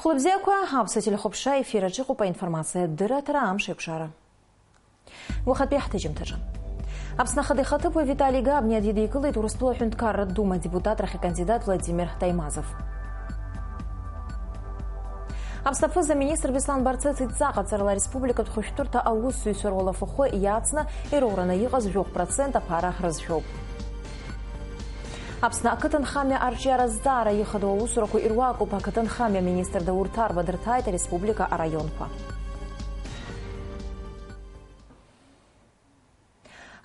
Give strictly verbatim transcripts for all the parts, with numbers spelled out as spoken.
Хәлыбзиақәа, аԥсуа телехәаԥшра ефир аҿы иҟоуп аинформациа дырраҭара амш еиқәшара. Уахатәи ҳҭыжьымҭаҿы. Аԥсны Ахада ихаҭыԥуаҩ Витали Габниа дидикылеит Урыстәыла Аҳәынҭқарратә Дума адепутатрахь акандидат Владимир Таимазов. Аԥсны аԥыза-министр Беслан Барцыц идҵа ҟаҵарала ареспубликатә хәышәтәырҭа аусзуҩцәа руалафахәы иацны ироураны иҟаз жәохә процент аԥара рызшәоуп. Аԥсны ақыҭанхамҩа арҿиара азҵаара ихадоу аусурақәа ируакуп ақыҭанхамҩа аминистр Даур Ҭарба дырҭааит ареспублика араионқәа.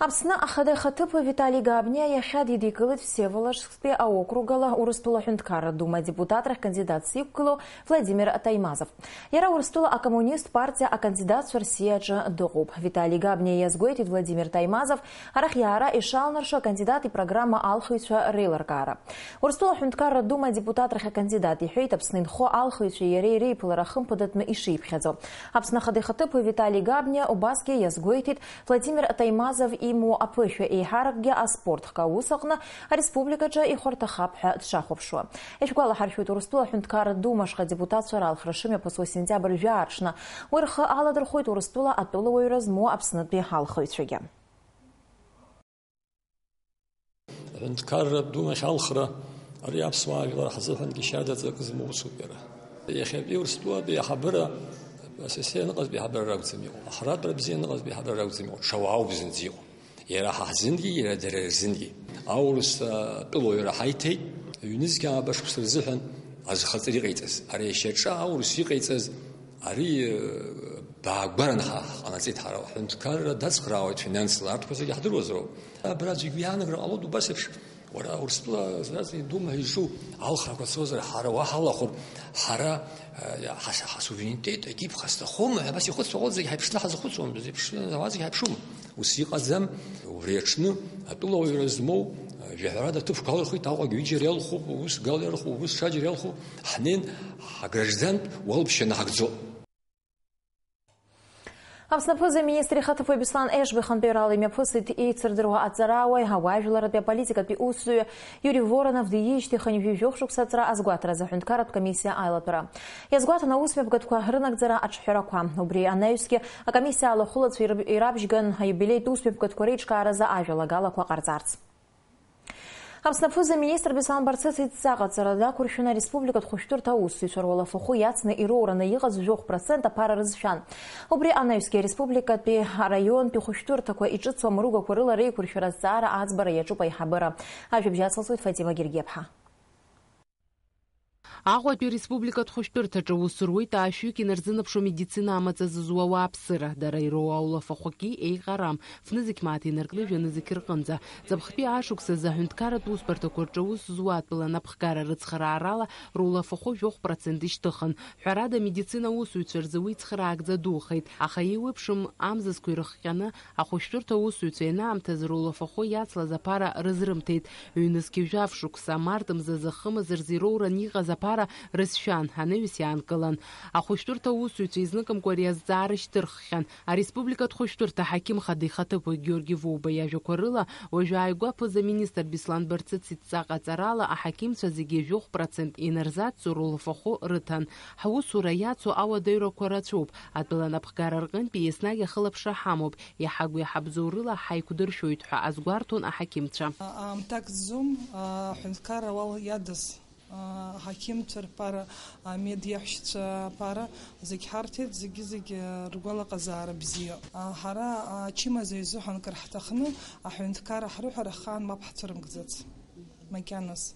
Аԥсны Ахада ихаҭыԥуаҩ Витали Габниа иахьа дидикылеит Всеволожсктәи аокругала Урыстәыла Аҳәынҭқарратә Дума адепутатрахь кандидатс иқәгылоу Владимир Таимазов. Иара Урыстәыла акоммунист партиа акандидатцәа рсиаҿы дыҟоуп. Витали Габниа иазгәеиҭеит Владимир Таимазов арахь иаара ишалнаршо акандидат ипрограмма алхыҩцәа реилыркаара. Урыстәыла Аҳәынҭқарратә Дума адепутатрахь акандидат иҳәеит Аԥсны инхо алхыҩцәеи иареи реиԥылара хымԥадатәны ишиԥхьаӡо. Аԥсны Ахада ихаҭыԥуаҩ Витали Габниа убасгьы иазгәеиҭеит Владимир Таимазов имоу аԥышәа еиҳаракгьы аспорт хкы аус аҟны ареспубликаҿы ихәарҭахап ҳәа дшахәаԥшуа. Ишәгәалаҳаршәоит, Урыстәыла Аҳәынҭқарратә Дума ашҟа адепутатцәа ралхра шымҩаԥысуа сентиабр жәаа рҽны. Уи рхы аладырхәоит Урыстәыла атәылауаҩра змоу Аԥснытәи алхыҩцәагьы. Аҳәынҭқарратә Думахь алхра, ари аԥсуаа жәлар ҳзыҳәангьы шьадаҵа акы змоу усуп иара. Иахьатәи Урыстәылатәи аиҳабыра асасиа ныҟазтәи аиҳабыра ракәӡам иҟоу, ахратәра бзиа ныҟазтәи аиҳабыра ракәӡам иҟоу, ҽа уаауп зынӡа иҟоу. Иара ҳа ҳзынгьы, иара дара рзынгьы. Аурыс, а, тәылоуаҩра ҳаиҭеит, ҩнызқь ааба шықәса рзыҳәан азхаҵара иҟаиҵаз. Ари ашьаҿа аурыс иҟаиҵаз, ари, э, баагәаран ҳа-, ҳҟанаҵеит ҳара, аҳәынҭқарра дацхраауеит финансла, арҭқәа зегьы ҳдыруазароуп. Абра аӡәы игәы иаанагар ҟалоит убас еиԥш, уара Урыстәыла Аӡынратәи Дума ҳәа изҿу алхрақәа цозар, ҳара уа ҳалахәыр, ҳара, э, ҳа-, ҳасуверенитет егьиԥхасҭахома ҳәа абас ихәыцуа ҟоуп, зегь ҳаиԥшны ҳазхәыцуам, зеиԥшны ауаа зегь ҳаиԥшума? Ус иҟаӡам, убри аҽны атәылауаҩра змоу, жәаҳәарада, ҭыԥқәа алырхит, Аҟәагь ҩыџьара иалхуп, ус Гал иалхуп, ус ҽаџьара иалхуп, ҳнеин, ҳаграждантә уалԥшьа наҳгӡо. Аԥсны аԥыза-министр ихаҭыԥуаҩ Беслан Ешба ихантәаҩрала имҩаԥысит еицырдыруа аҵарауаҩ, ауаажәларратәи аполитикатәи усзуҩы Иури Воронов диижьҭеи хынҩажәи жәохә шықәса аҵра азгәаҭаразы аҳәынҭқарратә комиссиа аилатәара. Иазгәаҭан аусмҩаԥгатәқәа рынагӡара аҿҳәарақәа. Убри анаҩсгьы акомиссиа алахәылацәа ираб-, ирабжьган аиубилеитә усмҩаԥгатәқәа реиҿкааразы ажәалагалақәа ҟарҵарц. Аԥсны аԥыза-министр Беслан Барцыц идҵа ҟаҵара дақәыршәаны ареспубликатә хәышәтәырҭа аусзуҩцәа руалафахәы иацны ироураны иҟаз жәохә процент аԥара рызшәан. Убри анаҩсгьы ареспубликатәи араионтәи хәышәтәырҭақәа иҿыцу амругақәа рыла реиқәыршәара азҵаара аӡбара иаҿуп аиҳабыра. Ажәабжь ацылҵоит Фатима Гергиаԥҳа. Аҟәатәи ареспубликатә хәышәтәырҭаҿы аус руеит аашәҩык инарзынаԥшуа медицина амаҵ азызуа ауааԥсыра, дара ироуа аулафахәгьы еиҟарам, фнызқь мааҭ инаркны жәанызқь рҟынӡа. Ҵыԥхтәи ашықәсазы аҳәынҭқарратә усбарҭақәа рҿы аус зуа атәыла анапхгара рыцхыраарала рулафахәы жәохә процент ишьҭыхын. Ҳәарада, амедицина аусзуҩцәа рзы уи цхыраагӡа духеит, аха еиуеиԥшым амзызқәа ирыхҟьаны, ахәышәтәырҭа аусзуҩцәа ианаамҭаз рулафахәы иацлаз аԥара рызрымҭеит. Ҩнызқь жәаф шықәса, март мзазы хымз рзы ироуран иҟаз аԥара рызшәан, анаҩс иаанкылан. Ахәышәтәырҭа аусзуҩцәа изныкымкәа ари азҵаара шьҭырххьан. Ареспубликатә хәышәтәырҭа аҳақьым хада ихаҭыԥуаҩ Георги Воубаиа ажәақәа рыла, уажәы ааигәа аԥыза-министр Беслан Барцыц идҵа ҟаҵарала аҳақьымцәа зегьы жәохә процент инарзацҵо рулафахәы рыҭан. Ҳусура иацу ауадаҩрақәа рацәоуп. Атәыла анапхгара рҟынтәи еснагь ахылаԥшра ҳамоуп, иаҳагу-иаҳабзоурыла ҳаиқәдыршәоит ҳәа азгәарҭон аҳақьымцәа. Аамҭак ззум, аҳәынҭқарра ауал иадыз, аҳақьымцәа рԥара, амедиахьшьцәа аԥара, зегь ҳарҭеит, зегьы-зегь ргәалаҟазаара бзиа. Ҳара ачымазаҩ изыҳәан кыр ҳҭахны, аҳәынҭқарра ҳрыҳәара ахаан мап ҳцәырымкӡац. Макьаназ.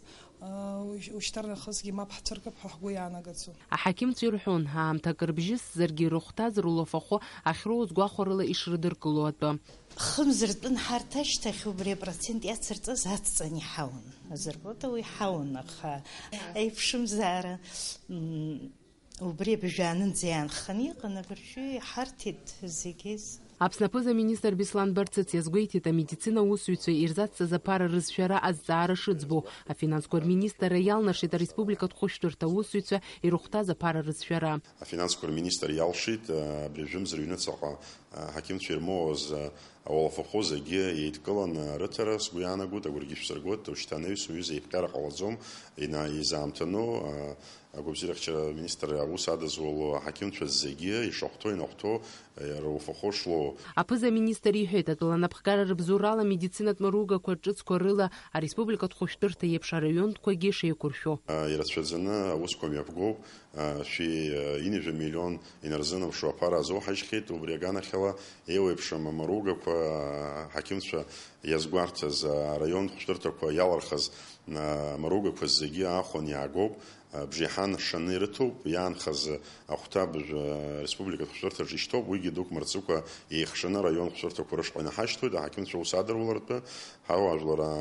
Ушьҭарнахысгьы мап ҳцәыркып ҳәа ҳгәы иаанагаӡом. Аҳақьымцәа ирҳәон, аамҭак рыбжьысзаргьы ирыхәҭаз рулафахәы ахьроуз гәахәарыла ишрыдыркыло атәы. Хымз ртәын ҳарҭ ашьҭахь убри апроцент иацырҵаз ацҵан иҳауан. Азыркәыта уи ҳауан, аха еиԥшымзаара, м, убри абыжәаанынӡа иаанханы иҟан, абыржәы иҳарҭеит зегьы. Аԥсны аԥыза-министр Беслан Барцыц иазгәеиҭеит, амедицина аусзуҩцәа ирзацҵаз аԥара рызшәара азҵаара шыӡбо. Афинансқәа рминистрра иалнаршеит ареспубликатә хәышәтәырҭа аусзуҩцәа ирыхәҭаз аԥара рызшәара. Афинансқәа рминистр иалшеит, абри жәымз рыҩныҵҟа аҳақьымцәа ирмоуаз ауалафахәы зегьы еидкыланы рыҭара, сгәы иаанагоит, агәыргьы шәсыргоит, уажәшьҭа анаҩс уаҩы зеиԥҟьара ҟалаӡом, ина-, изаамҭану, а, Агәабзиарахьчара аминистр аус адызуло аҳақьымцәа зегьы ишахәҭоу, инахәҭоу, иара уфахәы шлоу. Аԥыза-министр иҳәеит, атәыланапхгара рыбзоурала амедицинатә маругақәа ҿыцқәа рыла ареспубликатә хәышәтәырҭа еиԥш араионқәагьы шеиқәыршәо. Ирацәаӡаны аусқәа мҩаԥгоуп, шәи ҩажәа миллион инарзынаԥшуа аԥара азоуҳажьхьеит, убри аганахьала еиуеиԥшым амаругақәа, аҳақьымцәа иазгәарҭаз, араион хәышәтәырҭақәа иалырхыз, а, маругақәа зегьы аахәаны иаагоуп. А, бжеиҳан шаны ирыҭоуп, иаанхаз ахәҭа быжә-, а, республикатә хәышәтәырҭаҿы ишьҭоуп, уигьы дук мырҵыкәа еихшаны араион хәышәтәырҭақәа рышҟа инаҳашьҭуеит, аҳақьымцәа усадырулартә, ҳауаажәлар, а,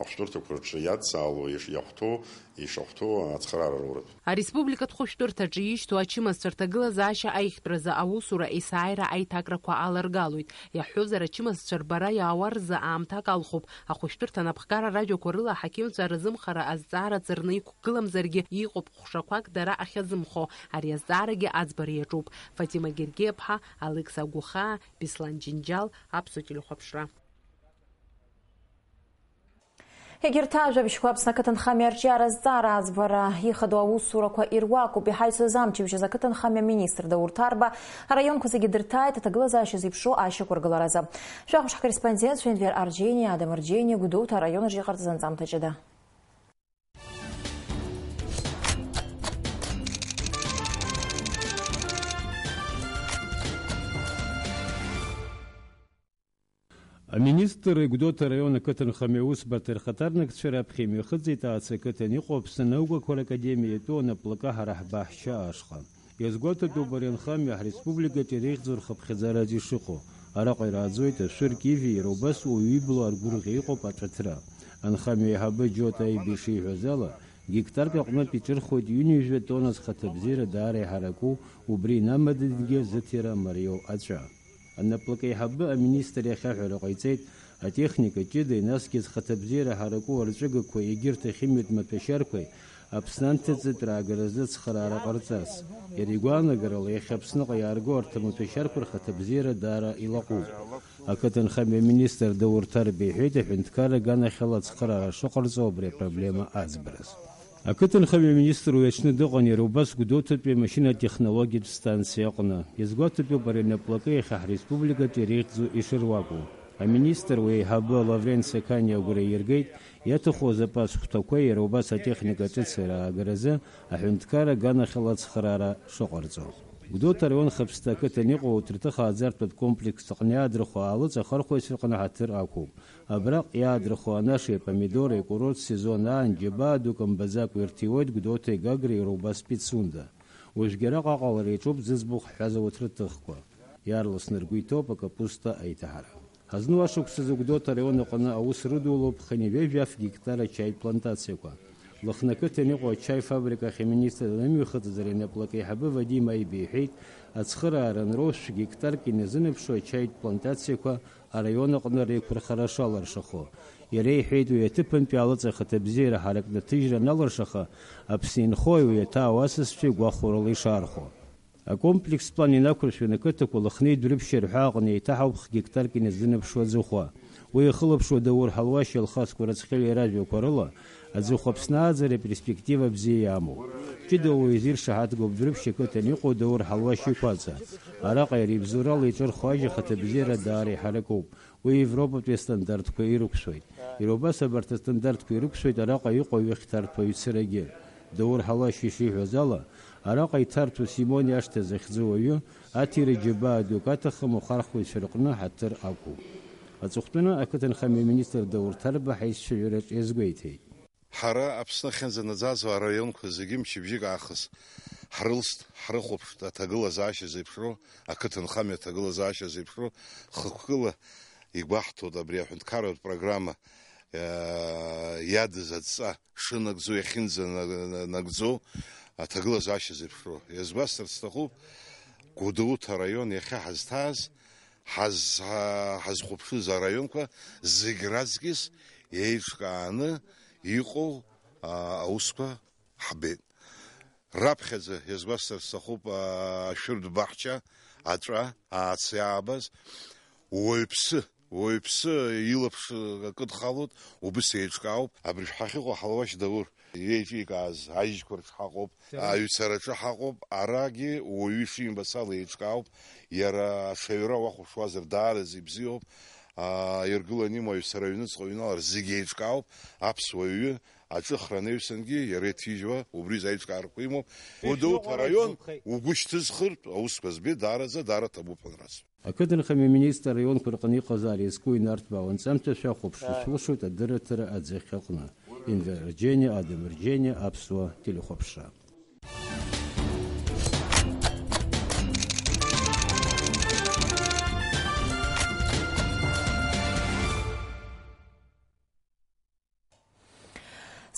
ахәышәтәырҭақәа рҿы иадҵаало, иш-, иахәҭоу, ишахәҭоу ацхыраара роуратә. Ареспубликатә хәышәтәырҭаҿы ишьҭоу ачымазцәа рҭагылазаашьа аихтәразы аусура есааира аиҭакрақәа аларгалоит. Иаҳҳәозар, ачымазцәа рбара иаауа рзы аамҭак алхуп. Ахәышәтәырҭа анапхгара ражәақәа рыла аҳақьымцәа рзымхара азҵаара ҵарны иқәгыламзаргьы, иҟоуп ҟәшақәак дара ахьазымхо. Ари азҵаарагьы аӡбара иаҿуп. Фатима Гергиаԥҳа, Алекса Гәыхаа, Беслан Џьынџьал, Аԥсуа телехәаԥшра. Егьырҭ ажәабжьқәа Аԥсны ақыҭанхамҩа арҿиара азҵаара аӡбара ихадоу аусурақәа ируакуп. Иҳаицыз амчыбжь азы ақыҭанхамҩа аминистр Даур Ҭарба араионқәа зегьы дырҭааит аҭагылазаашьа зеиԥшроу ашьақәыргыларазы. Шәахәаԥш ҳкорреспондентцәа Енвер Арџьениа, Адам Арџьениа Гәдоуҭа араион аҿы иҟарҵаз анҵамҭа ҷыда. Аминистр Гәдоуҭа араион ақыҭанхамҩа аусбарҭа рхаҭарнакцәа раԥхьа имҩахыҵит Аацы ақыҭан иҟоу Аԥсны анаукақәа ракадемиа иатәу анаплакы ҳара ҳбаҳча ашҟа. Иазгәаҭатәуп ари анхамҩа ҳреспубликаҿы иреиӷьӡоу рхыԥхьаӡараз ишыҟоу. Араҟа ирааӡоит ашәыр кивиа, иара убас уаҩы ибла аргәырӷьа иҟоуп аҿыҭра. Анхамҩа аиҳабы Џьота Аиба ишиҳәаз ала, гектарк аҟнытә иҿырхуеит ҩынҩажәа тонна зхаҭабзиара даара иҳараку, убри инамадазгьы зыҭира мариоу аҵәа. Анаплакы аиҳабы аминистр иахь аҳәара ҟаиҵеит, атехника ҷыдеи, насгьы зхаҭабзиара ҳараку арҵәыгақәеи егьырҭ ахьымҩатә маҭәашьарқәеи Аԥсны анҭыҵ раагаразы ацхыраара ҟарҵарц. Иара игәаанагарала, иахьа Аԥсныҟа иаарго арҭ амаҭәашьарқәа рхаҭабзиара даара илаҟәуп. Ақыҭанхамҩа аминистр Даур Ҭарба иҳәеит аҳәынҭқарра аганахьала ацхыраара шыҟарҵо абри апроблема аӡбараз. Ақыҭанхамҩа аминистр уи аҽны дыҟан иара убас Гәдоуҭатәи амашьынатә технологиатә станциа аҟны. Иазгәаҭатәуп ари анаплакы иахьа ҳреспубликаҿы иреиӷьӡоу ишыруаку. Аминистр уи аиҳабы Лаврент Сақаниа агәра ииргеит, иаҭаху азапас хәҭақәеи иара убас атехника ҿыци раагаразы аҳәынҭқарра аганахьала ацхыраара шыҟарҵо. Гәдоуҭа араион Хаԥсҭа ақыҭан иҟоу аҭырҭыхааӡартә комплекс аҟны иаадырхәо аалыҵ ахархәаҩцәа рҟны ҳаҭыр ақәуп. Абраҟ иаадырхуа анашеи апомидори акурорт сезон аан џьабаа дук мбаӡакәа ирҭиуеит Гәдоуҭеи Гагреи иара убас Пицунда. Уажәгьы араҟа аҟалара иаҿуп зыӡбахә ҳҳәаз ауаҭраҭыхқәа. Иаарласны ргәы иҭоуп акапуста аиҭаҳара. Ҳазну ашықәсазы Гәдоуҭа араион аҟны аус рыдулоуп хынҩажәи жәаф гектар ачаитә плантациақәа. Лыхны ақыҭан иҟоу ачаи фабрика ахь аминистр данымҩахыҵыз ари анаплак аиҳабы Вадим Аиба иҳәеит, ацхыраара анроу шә гектарк иназынаԥшуа ачаитә плантациақәа араион аҟны реиқәырхара шалыршахо. Иара иҳәеит, уи аҭыԥантәи алыҵ ахаҭабзиара ҳаракны аҭыжьра аналыршаха, Аԥсны инхои уи аҭаау асасцәеи гәахәарыла ишаархәо. Акомплекстә план инақәыршәаны ақыҭақәа Лыхнеи Дәрыԥшьи рҳәаа аҟны еиҭаҳауп х гектарк иназынаԥшуа аӡахәа. Уи иахылаԥшуа Даур Ҳалуашьи Алхас Кәарацхелиа ражәақәа рыла, аӡахәа Аԥсны ааӡара аперспектива бзиа иамоуп. Ҷыдала уаҩы изиршаҳаҭгоуп Дәрыԥшь ақыҭан иҟоу Даур Ҳалуашьи иқәаҵа. Араҟа иара ибзоурала иҿырхуа ажь ахаҭабзиара даара иҳаракуп. Уи Европатәи астандартқәа ирықәшәоит. Иара убас абарҭ астандартқәа ирықәшәоит араҟа иҟоу аҩы хьҭарҭәаҩцарагьы. Даур Ҳалуашьи ишиҳәаз ала, араҟа иҭарҭәо Симони ашҭа захьӡу ауаҩы аҭира џьабаа дук аҭахым ахархәаҩцәа рҟны ҳаҭыр ақәуп. Аҵыхәтәаны ақыҭанхамҩа аминистр Даур Ҭарба ҳаицәажәараҿ иазгәеиҭеит. Ҳара Аԥсны ахьынӡанаӡаӡо араионқәа зегьы мчыбжьык аахыс ҳрылст, ҳрыхәаԥшт аҭагылазаашьа зеиԥшроу, ақыҭанхамҩа аҭагылазаашьа зеиԥшроу, хықәкыла игәаҳҭоит абри аҳәынҭқарратә программа, э, иадыз адҵа шынагӡо, иахьынӡанагӡо аҭагылазаашьа зеиԥшроу. Иазгәасҭарц сҭахуп, Гәдоуҭа араион иахьа ҳазҭааз, ҳаз-, ҳазхәаԥшыз араионқәа зегь раҵкьыс еиҿкааны иҟоу, а, аусқәа ҳбеит. Раԥхьаӡа, иазгәасҭарц сҭахуп, а, ашәыртә баҳча, аҵәа, аацы иаабаз, уаҩԥсы, уаҩԥсы илаԥш акыдхалоит, убыс еиҿкаауп. Абри ҳахьыҟоу Ҳалуашь Даур Иеиҿикааз ажьқәа рҿы ҳаҟоуп, аҩцараҿы ҳаҟоуп, арагьы уаҩы ишимбац ала еиҿкаауп, иара аҽаҩра уахәаԥшуазар даараӡа ибзиоуп, аа, иргыланы имоу аҩцара аҩныҵҟа иҩналар зегьы еиҿкаауп, аԥсуа ҩы аҿыхра анаҩсангьы иара иҭижьуа убри изы аиҿкаарақәа имоуп. Гәдоуҭа араион угәы шьҭызхыртә аусқәа збеит, даараӡа, даара ҭабуп ҳәа расҳәоит. Ақыҭанхамҩа аминистр араионқәа рҟны иҟазаара иазку инарҭбаау анҵамҭа шәахәаԥшра шәылшоит адырраҭара аӡахьы аҟны. Инвер Џьениа, Адам Џьениа, Аԥсуа телехәаԥшра.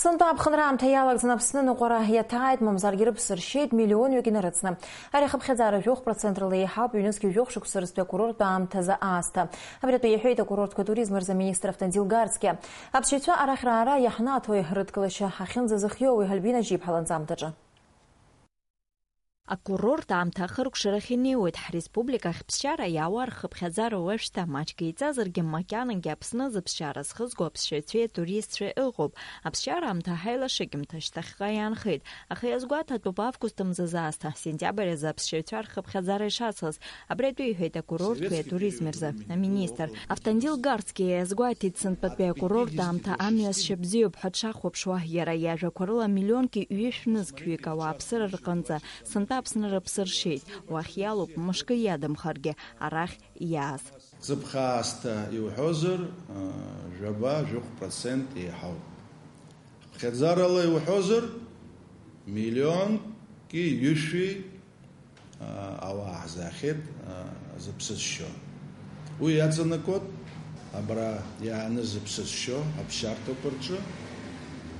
Сынтәа аԥхынра аамҭа иалагӡаны Аԥсны ныҟәара иаҭааит, мамзаргьы рыԥсы ршьеит миллионҩык инарыцны. Ари ахыԥхьаӡара жәохә процент рыла еиҳауп ҩнызқьи жәохә шықәса рзтәи акурорттә аамҭазы аасҭа. Абри атәы иҳәеит акурорттә туризм рзы аминистр Автандил Гарцкиа. Аԥсшьаҩцәа арахь раара иаҳнаҭои рыдкылашьа ахьынӡазыхиоуи Альбина Жьиԥҳа ланҵамҭаҿы. Акурорт аамҭа ахыркәшарахь инеиуеит. Ҳреспубликахь ԥсшьара иаауа рхыԥхьаӡара уажәшьҭа маҷк еиҵазаргьы, макьанагьы Аԥсны зыԥсшьара зхызго аԥсшьаҩцәеи атуристцәеи ыҟоуп. Аԥсшьара аамҭа ҳаилашыкьымҭа шьҭахьҟа иаанхеит. Аха иазгәаҭатәуп август мзазы аасҭа, сентиабр азы аԥсшьаҩцәа рхыԥхьаӡара ишацлаз. Абри атәы иҳәеит акурортқәеи атуризми рзы аминистр. Автандил Гарцкиа иазгәаҭеит, сынтәатәи акурорт аамҭа амҩасшьа бзиоуп ҳәа дшахәаԥшуа. Иара иажәақәа рыла, миллионки ҩышә нызқьҩык ауааԥсыра рҟынӡа сынтәа Аԥсны рыԥсы ршьеит. Уахь иалоуп, мышкы иадамхаргьы, арахь иааз. Ҵыԥх аасҭа иуҳәозар, жәаба, жәохә процент еиҳауп. Ԥхьаӡарала иуҳәозар, миллионки ҩышәи ауаа ҳзаахьеит зыԥсы зшьо. Уи иаҵанакуеит абра иааны зыԥсы зшьо аԥсшьарҭақәа рҿы,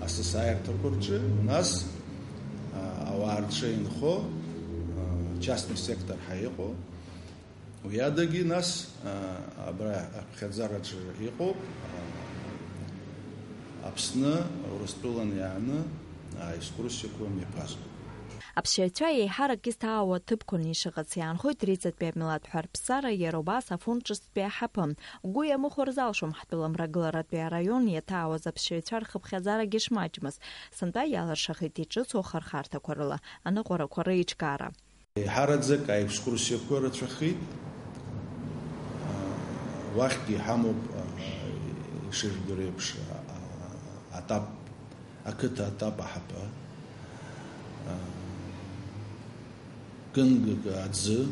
асасааирҭақәа рҿы, нас ауаа рҿы инхо, частный сектор ҳәа иҟоу, уи адагьы нас абра аԥхьаӡараҿы иҟоуп Аԥсны Урыстәылан иааны аекскурсиақәа мҩаԥазго. Аԥсшьаҩцәа еиҳарак изҭаауа ҭыԥқәаны ишыҟац иаанхоит Риҵатәи амилаҭ ҳәарԥсара, иара убас Афон ҿыцтәи аҳаԥы. Угәы иамыхәар залшом, ҳтәыла мрагыларатәи араион иаҭаауаз аԥсшьаҩцәа рхыԥхьаӡарагьы шмаҷмыз. Сынтәа иалыршахеит иҿыцу ахырхарҭақәа рыла аныҟәарақәа реиҿкаара. Еиҳараӡак аекскурсиақәа рацәахеит. Уахьгьы иҳамоуп, ишыжәдыруа еиԥш, атап, ақыҭа атап аҳаԥы, кынгак аӡы.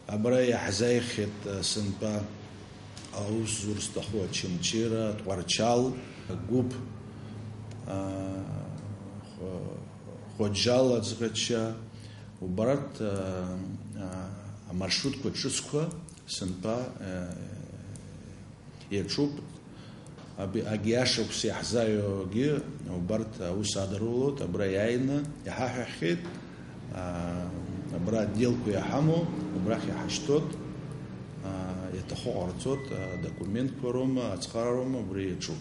Абра иаҳзааихьеит, сынтәа аус зур зҭаху Очамчыра, Тҟәарчал, Гәыԥ, Хо-, Хоџьал, Аӡӷача, убарҭ амаршрутқәа ҿыцқәа сынтәа иаҿуп. Аб-, агьи ашықәс иаҳзааиуагьы убарҭ аус адырулоит, абра иааины иҳаҳәахьеит, аа, абра отделқәа иаҳамоу, убрахь иҳашьҭоит, аа, иаҭаху ҟарҵоит, адокументқәа роума, ацхыраароума, убри иаҿуп.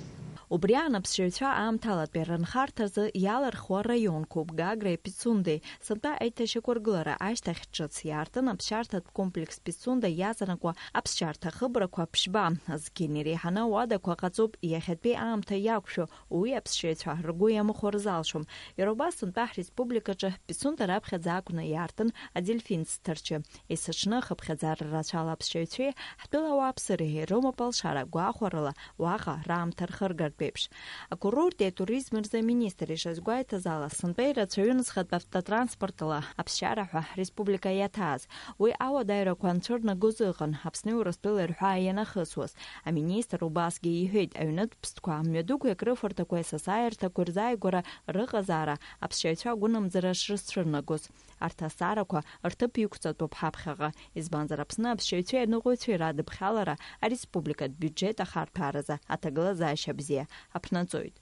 Убри аан аԥсшьаҩцәа аамҭалатәи рынхарҭа рзы иалырхуа раионқәоуп Гагреи Пицундеи. Сынтәа аиҭашьақәыргылара ашьҭахь ҿыц иаартын аԥсшьарҭатә комплекс Пицунда иаҵанакуа аԥсшьарҭа ахыбрақәа ԥшьба. Зқьи иреиҳаны ауадақәа ҟаҵоуп, иахьатәи аамҭа иақәшәо, уи аԥсшьаҩцәа ргәы иамыхәо рзалшом. Иара убас сынтәа ҳреспубликаҿы Пицунда раԥхьаӡа акәны иаартын адельфин цҭырчы. Есыҽны ахыԥхьаӡара рацәала аԥсшьаҩцәеи ҳтәыла ауааԥсыреи роума алшара гәахәарыла уаҟа раамҭа рхыргартә еиԥш. Акурорти атуризми рзы аминистр ишазгәеиҭаз ала, сынтәа ирацәаҩын зхатә автотранспортла аԥсшьара ҳәа ҳреспублика иаҭааз. Уи ауадаҩрақәа анцәырнагоз ыҟан, Аԥсни Урыстәылеи рҳәаа ианахысуаз. Аминистр убасгьы иҳәеит, аҩнытә ԥстәқәа, амҩадуқәеи акрыфарҭақәеи асасааирҭақәеи рзааигәара рыҟазаара аԥсшьаҩцәа агәынамӡара шрызцәырнагоз. Арҭ азҵаарақәа рҭыԥ иқәҵатәуп ҳаԥхьаҟа, избанзар Аԥсны аԥсшьаҩцәеи аныҟәаҩцәеи радыԥхьалара ареспубликатә биуџьет ахарҭәааразы аҭагылазаашьа бзиа аԥнаҵоит.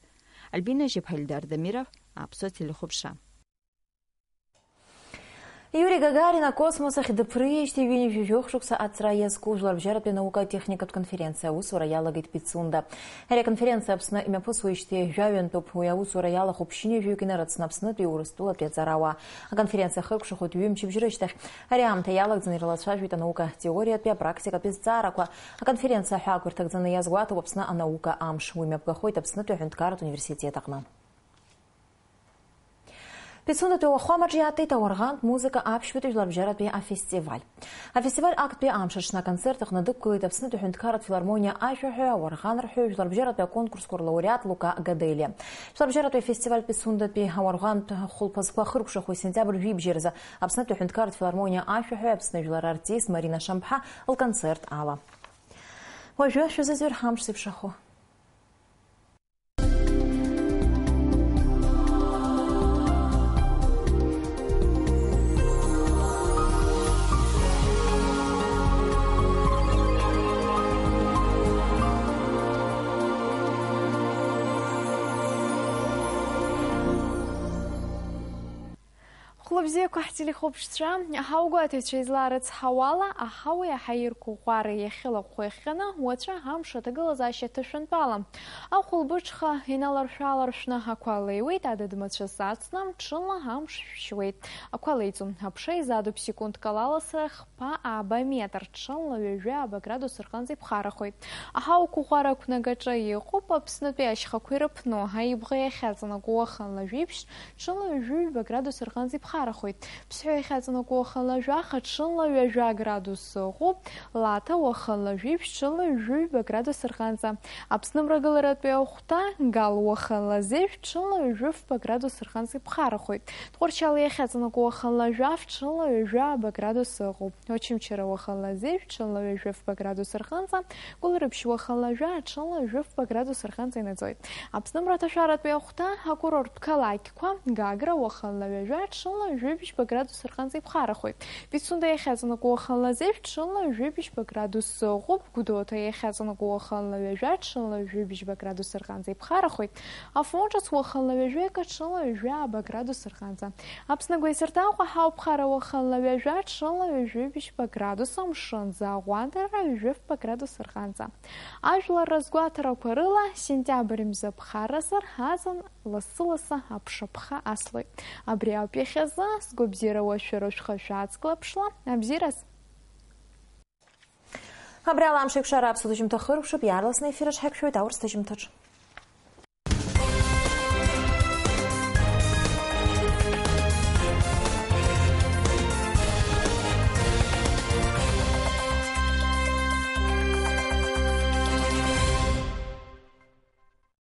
Альбина Жьыԥҳа, Эльдар Дамиров, Аԥсуа телехәаԥшра. Иури Гагарин акосмос ахь дыԥрыижьҭеи ҩынҩажәи жәохә шықәса аҵра иазку Жәларбжьаратәи анаукатә-техникатә конференциа аусура иалагеит Пицунда. Ари аконференциа Аԥсны имҩаԥысуеижьҭеи жәаҩантәуп. Уи аусура иалахәуп ԥшьынҩажәаҩык инарыцны Аԥснытәи Урыстәылатәи аҵарауаа. Аконференциа ахыркәшахоит ҩымчыбжь рышьҭахь. Ари аамҭа иалагӡаны ирылацәажәоит анаука теориатәи апрактикатәи зҵаарақәа. Аконференциа аҳәаақәа ирҭагӡаны иазгәаҭоуп Аԥсны анаукатә амш. Уи мҩаԥгахоит Аԥснытәи аҳәынҭқарратә университет аҟны. Пицундатәи ауахәамаҿ иаатит ауарӷантә музыка аԥшьбатәи жәларбжьаратәи афестиваль. Афестиваль актәи амш аҽны аконцерт аҟны дықәгылеит Аԥснытәи аҳәынҭқарратә филармониа ашәаҳәаҩ, ауарӷанрҳәаҩ, жәларбжьаратәи аконкурсқәа рлауреат Лука Гаделиа. Жәларбжьаратәи афестиваль Пицундатәи ауарӷантә хәылԥазқәа ахыркәшахоит сентиабр жәибжь рзы Аԥснытәи аҳәынҭқарратә филармониа ашәаҳәаҩ, Аԥсны жәлар артист Марина Шамԥҳа лконцерт ала. Уажәы шәазыӡырҩыр ҳамш зеиԥшрахо. Хәлыбзиақәа ҳтелехәаԥшцәа, аҳауагәаҭаҩцәа излаарыцҳауала, аҳауа иаҳа ирқәыӷәӷәара иахьылаҟәуа иахҟьаны, уаҵәы амш аҭагылазаашьа ҭышәынтәалам. Ахәылбыҽха иналаршә-ааларшәны ақәа леиуеит, адыд-мацәыс ацны, ҽынла амш шәшьуеит. Ақәа леиӡом, аԥша изаадуп секундк ала ласра хԥа ааба метр, ҽынла ҩажәи ааба градус рҟынӡа иԥхарахоит. Аҳауа қәыӷәӷәара ақәнагаҿы иҟоуп Аԥснытәи ашьхақәа ирыԥну, аибӷа иахьаҵанакуа уахынла жәиԥшь, ҽынла ҩажәи ҩба градус рҟынӡа иԥхарахоит. Ԥсҳәа иахьаҵанакуа уахынла жәаха, ҽынла ҩажәа градус ыҟоуп. Лаҭа уахынла жәиԥшь, ҽынла ҩажәи ҩба градус рҟынӡа. Аԥсны мрагыларатәи ахәҭа, Гал уахынла зеижә, ҽынла ҩажәи фба градус рҟынӡа иԥхарахоит. Тҟәарчал иахьаҵанакуа уахынла жәаф, ҽынла ҩажәи ааба градус ыҟоуп. Очамчыра уахынла зеижә, ҽынла ҩажәи фба градус рҟынӡа. Гәылрыԥшь уахынла жәа, ҽынла ҩажәи фба градус рҟынӡа инаӡоит. Аԥсны мраҭашәаратәи ахәҭа, акурорттә қалақьқәа, Гагра уахынла ҩажәа, ҽынла ҩажәи бжьба градус рҟынӡа иԥхарахоит. Пицунда иахьаҵанакуа уахынла зеижә, ҽынла ҩажәи бжьба градус ыҟоуп. Гәдоуҭа иахьаҵанакуа уахынла ҩажәа, ҽынла ҩажәи бжьба градус рҟынӡа иԥхарахоит. Афон ҿыц уахынла ҩажәи акы, ҽынла ҩажәи ааба градус рҟынӡа. Аԥсны агәеисырҭа Аҟәа ҳауԥхара уахынла ҩажәа, ҽынла ҩажәи бжьба градус, амшын аӡы аҟәандара ҩажәи фба градус рҟынӡа. Ажәлар разгәаҭарақәа рыла, сентиабр мза ԥхарразар, аӡын лассы-лассы аԥшаԥха аслоит. Абри ауп иахьазы, сгәабзиара уашәшәыра шәхы шәаҵклаԥшла, абзиараз! Абри ала амш еиқәшара аԥсуа ҭыжьымҭа хыркәшоуп, иаарласны аефир аҿ ҳаиқәшәоит аурыс ҭыжьымҭаҿ.